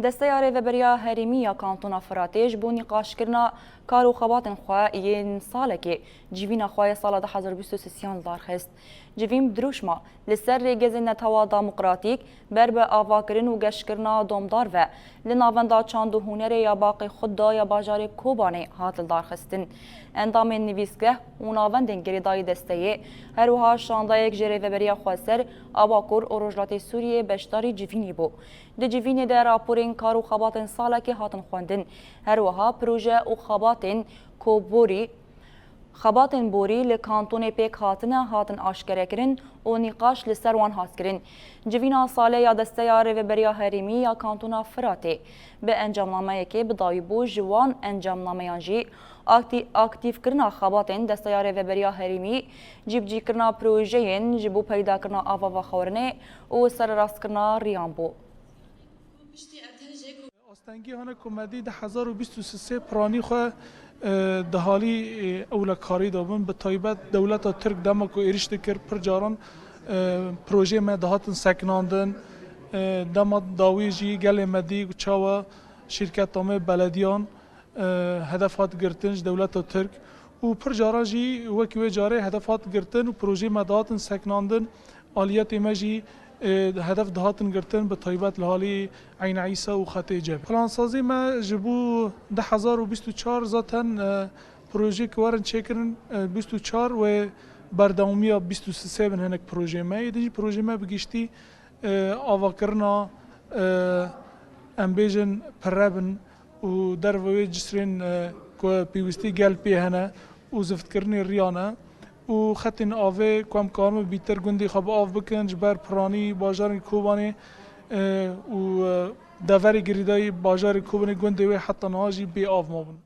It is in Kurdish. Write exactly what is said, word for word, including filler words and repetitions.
Desteya Rêveberiya Herêmî ya Kantona Firatê ji bo nîqaşkirina kar û xebatên xwe yên salekê civîna xwe ya sala du hezar û bîst û sisiyan li dar xist. Civîn bi dirûşma li ser rêgezên netewa demokratîk ber bi avakirin û geşkirina domdar ve li Navenda Çand û Hunerê ya Baqê Xudda ya bajarê Kobanê hat lidarxistin. Endamên nivîsgeh û navendên girêdayî desteyê, her wiha şandeyek ji Rêveberiya Xweser a Bakur û Rojhilatê Sûriyê beşdarî civînê bû. Di civînê de raporên kar û xebatên salekê hatin xwendin. Her wiha proje û xebatên ku borî, xebatên borî li kantonê pêk hatine hatin aşkerekirin û nîqaş li ser wan hat kirin. Civîna salê ya Desteya Rêveberiya Herêmî ya Kantona Firatê bi encamnameyekê bi dawî bû, ji wan encamnameyan jî aktî-, aktîfkirina xebatên Desteya Rêveberiya Herêmî, cîbicîkirina projeyên ji bo peydakirina ava vexwarinê û sererastkirina riyan bû. Astengî hene ku me dî du hezar û bîst û sê piranî xwe, e, di halî, e, ewlekarî de bin. Bi taybet dewleta Tirk dema ku êrîş dikir, pir caran, e, projeyê me dihatin seknandin. E, dema dawî jî gelê me dî ku çawa şîrketa me belediyan, e, hedef hat girtin ji dewleta Tirk û pir caran jî wekî wê carê hedef hat girtin û projeyê me dihatin seknandin. Aliyetê me jî, e, hedef dihatin girtin, bi taybet li halî Eyn Îsa û Xetê Cebê. Plansazî me ji bo du hezar û bîst û çar zaten, e, projeyê ku werin çêkirin, e, bîst û çar wê berdewamiya bîst û sê bin hinek projeyê me. Êdî jî projeyê me bi giştî, e, avakirina, e, em bêjin pire bin û derve wê cisrên, e, ku pêwîstî gel pê hene û ziftkirinê riya ne û xetên avê ku em karibin bîtir gundê xwe bi av bikin, ji ber piranî bajarên Kobanê, e, û, e, deverê girêdayî bajarê Kobanê gundê wê heta niha jî bê av mabin.